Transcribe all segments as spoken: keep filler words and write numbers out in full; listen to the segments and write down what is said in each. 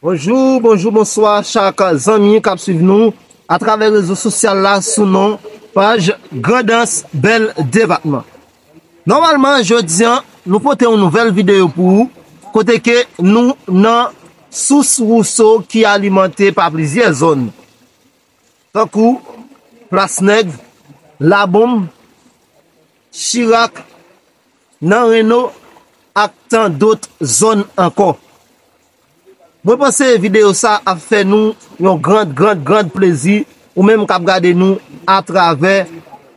Bonjou, bonjou, bonswa chak zanmi k ap swiv nou atravè rezo sosyal la sou non paj Grandans Bèl Depatman. Nòmalman, jodi a, nou pote yon nouvèl videyo pou ou, kote ke nou nan sous Wouso ki alimante pa plizyè zòn, tankou Plas Nèg, Labonm, Chirak, nan Reno ak tan dòt zòn ankò. Mwen panse videyo sa ap fè nou yon grand, grand, grand plezi, ou menm k ap gade nou atravè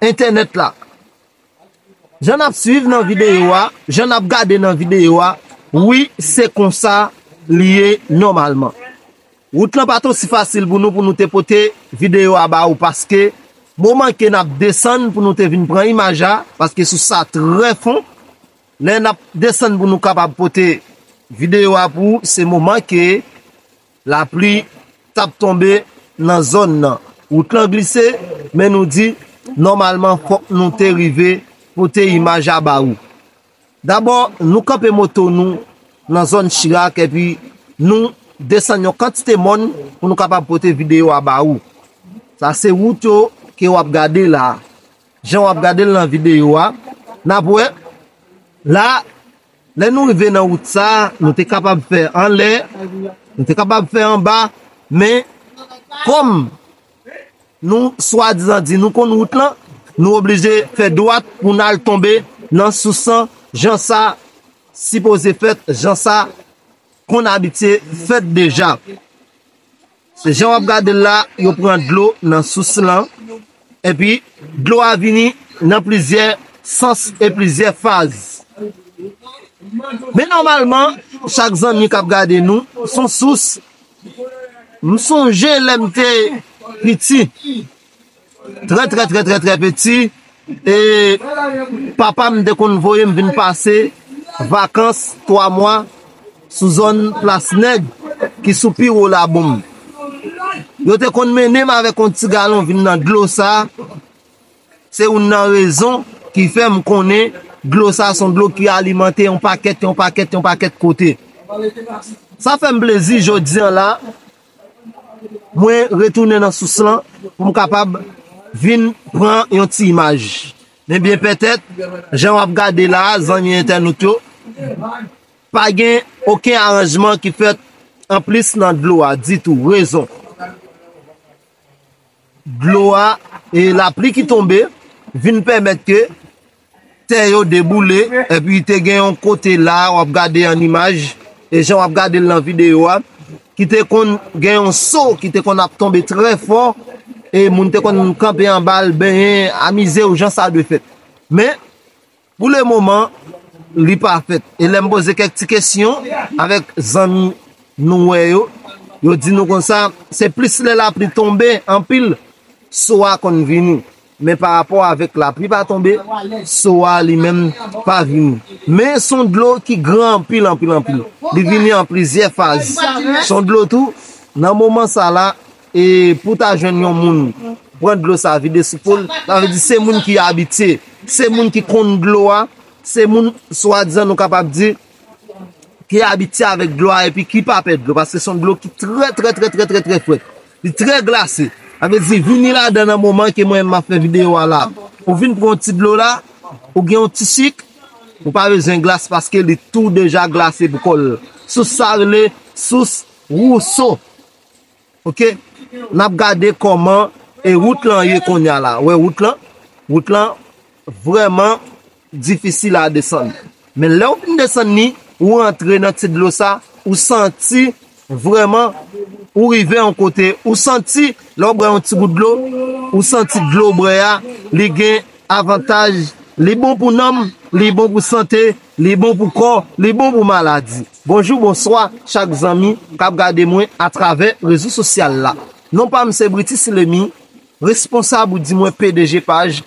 entènèt la. Jan n ap swiv nan videyo a, jan n ap gade nan videyo a, wi, se konsa li ye nòmalman. Wout lan pa t osi fasil pou nou, pou nou te pote videyo a ba ou, paske moman ke n ap desann pou nou te vin pran imaj la, paske sous sa trè fon, lè n ap desann pou nou kapab pote videyo a pou ou, se moman ke lapli t ap tonbe nan zòn nan. Wout lan glise, men nou di, nòmalman, fòk nou te rive pote imaj la ba ou. Dabò, nou kanpe moto nou nan zòn Chirak, epi nou desann yon kantite mòn pou nou kapab pote videyo a ba ou. Sa se wout yo ke w ap gade la. Jan w ap gade l nan videyo a, n ap wè, la, lè nou rive nan wout sa, nou te kapab fè anlè, nou te kapab fè anba, men kòm nou swadizan di nou konn wout lan, nou oblije fè dwat pou n al tonbe nan sous lan, jan sa sipoze fèt, jan sa konn abitye fèt deja. Se jan w ap gade l la, yo pran dlo nan sous lan, epi dlo a vini nan plizyè sans e plizyè faz. Men nòmalman, chak zanmi k ap gade nou, s on sous. M sonje lè m te piti, trè, trè, trè, trè, trè piti, e papa m te konn voye m vin pase vakans twa mwa sou zòn Plas Nèg, ki sou pi wo Labonm. Yo te konn mennen m avèk yon ti galon vin nan dlo sa. Se youn nan rezon ki fè m konnen dlo sa s on dlo ki alimante yon pakèt, yon pakèt, yon pakèt kote. Sa fè m plezi jodi a la, mwen retounen nan sous lan pou m kapab vin pran yon ti imaj. Men byen petèt, jan w ap gade la a, zanmi entènot yo, pa gen okenn aranjman ki fèt anplis nan dlo a ditou. Rezon, dlo a e lapli ki tonbe vin pèmèt ke tè yo deboule, epi te gen yon kote la, w ap gade an imaj, e jan w ap gade l nan videyo a, ki te konn gen yon so ki te konn ap tonbe trè fò, e moun te konn kanpe anba l, benyen, amize w jan sa dwe fèt. Men, pou le moman, li pa fèt. E lè m poze kèk ti kesyon avèk zanmi nou wè yo, yo di nou konsa, se plis lè lapli tonbe anpil, so a konn vini. Men pa rapò avèk lapli pa tonbe, so a li menm pa vini. Men s on dlo ki gran anpil, anpil, anpil. Li vini an plizyè faz. S on dlo tou, nan moman sa la, e pou ta jwenn yon moun pran dlo sa vide sou po l, sa vle di se moun ki abitye, se moun ki konn dlo a, se moun swadizan nou kapab di ki abitye avèk dlo a epi ki pa pè dlo, paske s on dlo ki trè, trè, trè, trè, trè, trè frèt. Li trè glase. Sa vle di vini ladan nan moman ke mwen m ap fè videyo a la. Ou vin pran yon ti dlo la, ou gen yon ti sik, ou pa bezwen glas paske li tou deja glase pou kò l. Sous sa rele sous Wouso. Oke? N ap gade kòman e wout lan ye kounye a la. Ou wè wout lan? Wout lan vrèman difisil a desann. Men lè w fin desann li, ou rantre nan ti dlo sa, ou santi vrèman ou rive yon kote, ou santi lè w bwè yon ti gout dlo, ou santi dlo w bwè a, li gen avantaj, li bon pou nanm, li bon pou sante, li bon pou kò, li bon pou maladi. Bonjou, bonswa, chak zanmi k ap gade mwen atravè rezo sosyal la. Non pa m se Britis Lemi, responsab ou di mwen P D G paj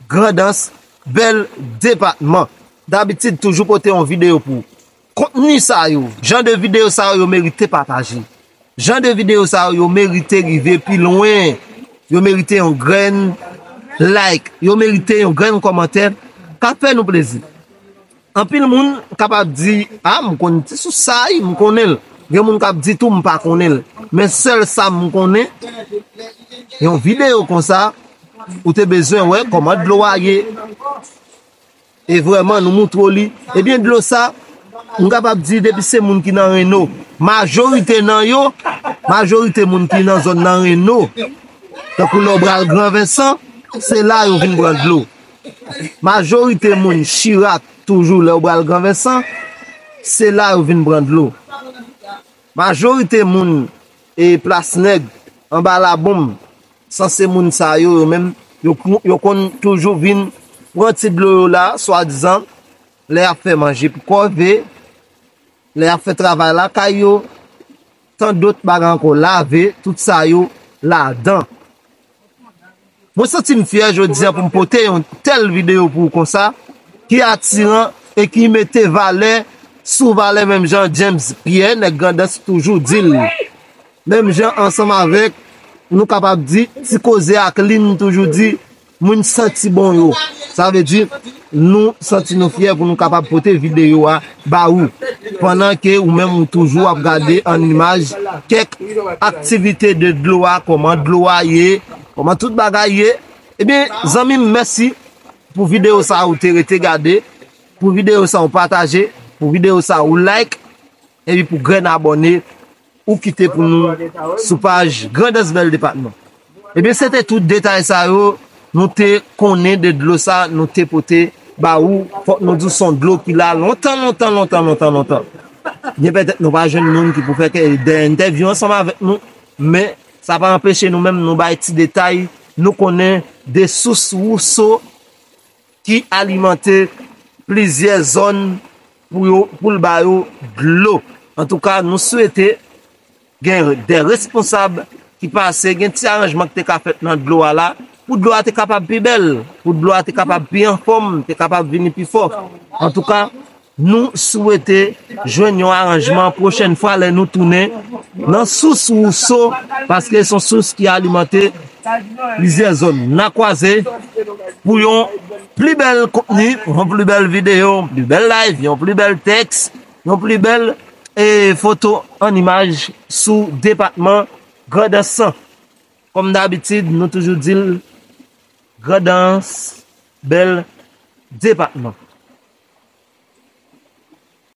Grandans, Bèl Depatman. Dabitid, toujou pote yon videyo pou ou. Kontni sa yo, jan de videyo sa yo, yo merite pataje. Jan de videyo sa yo, yo merite rive pi lwen. Yo merite yon grenn like. Yo merite yon grenn kòmantè k ap fè nou plezi. Anpil moun kapab di, "A, m konn ti sous sa, wi, m konnen l." Gen moun k ap di tou m pa konnen l. Men sèl sa m konnen, yon videyo konsa, ou te bezwen wè kòman dlo a ye. E vrèman, nou moutre w li. Ebyen, dlo sa, m kapab di depi se moun ki nan Reno, majorite nan yo, majorite moun ki nan zòn nan Reno, tankou lè w pral Gran Vensan, se la yo vin pran dlo. Majorite moun Chirak toujou lè w pral Gran Vensan, se la yo vin pran dlo. Majorite moun e Plas Nèg, anba Labonm, sanse moun sa yo, yo menm, yo, yo konn toujou vin pran ti dlo yo la, swadizan, lè y ap fè manje pou kòve, lè y ap fè travay lakay yo, tan dòt bagay ankò, lave, tout sa yo ladan. Mwen santi m fyè jodi a pou m pote yon tèl videyo pou ou konsa, ki atiran e ki mete valè sou valè, menm jan James Pierre, nèg Grandans, toujou di l. Menm jan ansanm avèk, nou kapab di, Ti Koze ak Lin toujou di, moun santi bon yo. Sa vle di, nou santi nou fyè pou nou kapab pote videyo a ba ou. Pandan ke ou menm ou toujou ap gade an imaj kèk aktivite de dlo a, kòman dlo a ye, kòman tout bagay ye. Ebyen, zanmi m, mèsi pou videyo sa ou te rete gade, pou videyo sa ou pataje, pou videyo sa ou like, epi pou grenn abòne ou kite pou nou sou paj Grandans Bèl Depatman. Ebyen, se te tout detay sa yo nou te konnen de dlo sa nou te pote ba ou. Fòk nou di w se yon dlo ki la lontan, lontan, lontan, lontan, lontan. Byen petèt nou pa jwenn moun ki pou fè kè de entèvyou ansanm avèk nou, men sa pa anpeche nou menm nou bay ti detay nou konnen de sous Wouso ki alimante plizyè zòn pou yo, pou l ba yo dlo. Antouka, nou swete gen de responsab ki pase, gen ti aranjman ki te ka fèt nan dlo a la, pou dlo a te kapab pi bèl, pou dlo a te kapab pi anfòm, te kapab vini pi fò. Antouka, nou swete jwenn yon aranjman pwochèn fwa lè nou tounen nan sous Wouso, paske se yon sous ki alimante plizyè zòn. N a kwaze pou yon pli bèl kontni, yon pli bèl videyo, yon pli bèl live, yon pli bèl tèks, yon pli bèl e foto an imaj sou depatman Grandans. Kòm dabitid, nou toujou di l, Grandans, bèl depatman.